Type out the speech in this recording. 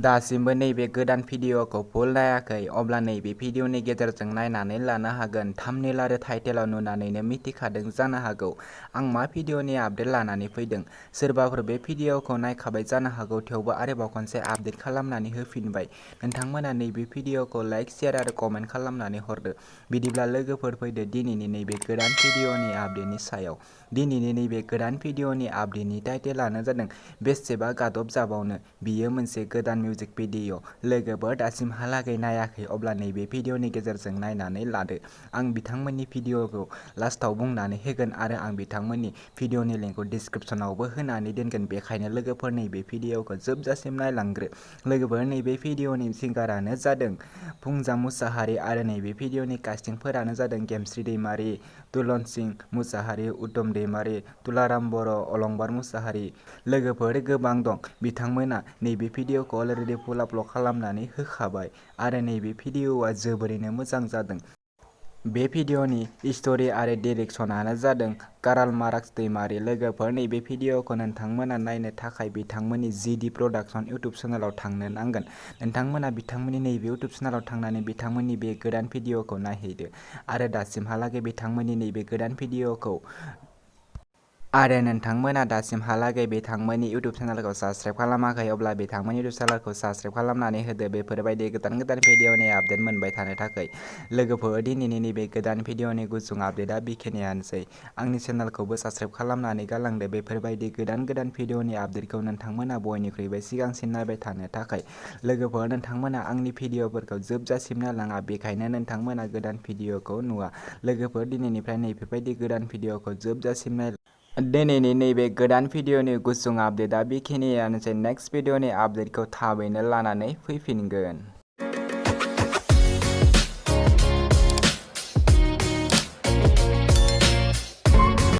दासिमबो नैबे गोदान भिडिअ'खौ फुल नायाखै अब्ला नैबे भिडिअ'नि गेजेरजों नायनानै लानो हागोन। थाम्बनेल आरो टाइटेलाव नुनानैनो मिथिखादों जानो हागौ आं मा भिडिअ'नि आपडेट लानानै फैदों। सोरबाफोर बे भिडिअ'खौ नायखाबाय जानो हागौ थेवबो आरोबाव खनसे आपडेट खालामनानै होफिनबाय। नोंथांमोना नैबे भिडिअ'खौ लाइक शेयार आरो कमेन्ट खालामनानै हरदो। बिदिब्ला लोगोफोर फैदो दिनैनि नैबे गोदान भिडिअ'नि आपडेटनि सायाव। दिनैनि नैबे गोदान भिडिअ'नि आपडेटनि टाइटेलानो जादों बेसेबा गादब जाबावनो। बियो मोनसे गोदान मिउजिक भिडिअ'। लोगोफोर दासिमहालागै नायाखै अब्ला नैबे भिडिअ'नि गेजेरजों नायनानै लादो। आं बिथांमोननि भिडिअ'खौ लास्टआव बुंनानै होगोन आरो आं बिथांमोननि भिडिअ'नि लिंकखौ डिसक्रिपसनावबो होनानै दोनगोन। बेखायनो लोगोफोर नैबे भिडिअ'खौ जोबजासिम नायलांग्रो। लोगोफोर नैबे भिडिअ'नि सिंगारानो जादों फुंजा मुसाहारि आरो नैबे भिडिअ'नि कास्टिंफोरानो जादों गेमस्रि दैमारि, तुलनसिं मुसाहारि, उत्तम दैमारि, तुलाराम बर', अलंबार मुसाहारि। लोगोफोर गोबां दं। बिथांमोना नैबे भिडिअ'खौ अलरेडि फुल आपल'ड खालामनानै होखाबाय आरो नैबे भिडिअ'आ जोबोरैनो मोजां जादों। बे भिडिअ'नि स्ट'रि आरो डिरेक्सनानो जादों काराल माराक्स दैमारि। लोगोफोर नैबे भिडिअ'खौ नोंथांमोना नायनो थाखाय बिथांमोननि जिडि प्रडाक्सन इउटुब चेनेलाव थांनो नांगोन। नोंथांमोना बिथांमोननि नैबे इउटुब चेनेलाव थांनानै बिथांमोननि बे गोदान भिडिअ'खौ नायहैदो आरो दासिमहालागै बिथांमोननि नैबे गोदान भिडिअ'खौ आरो नोंथांमोना दासिमहालागै बिथांमोननि इउटुब चेनेलखौ साबस्क्राइब खालामाखै अब्ला बिथांमोननि इउटुब चेनेलखौ साबस्क्राइब खालामनानै होदो बेफोरबायदि गोदान गोदान भिडिअ'नि आपडेट मोनबाय थानो थाखाय। लोगोफोर दिनैनि नैबे गोदान भिडिअ'नि गुसुं आपडेटआ बेखिनियानोसै। आंनि चेनेलखौबो साबस्क्राइब खालामनानै गालांदो बेफोरबायदि गोदान गोदान भिडिअ'नि आपडेटखौ नोंथांमोना बयनिख्रुइबो सिगांसिन नायबाय थानो थाखाय। लोगोफोर नोंथांमोना आंनि भिडिअ'फोरखौ जोबजासिम नायलाङा बेखायनो नोंथांमोना गोदान भिडिअ'खौ नुवा। लोगोफोर दिनैनिफ्राय नैबेबायदि गोदान भिडिअ'खौ जोबजासिम नाय। दिनैनि नैबे गोदान भिडिअ'नि गुसुं आपडेटआ बेखिनियानोसै। नेक्स्ट भिडिअ'नि आपडेटखौ थाबैनो लानानै फैफिनगोन।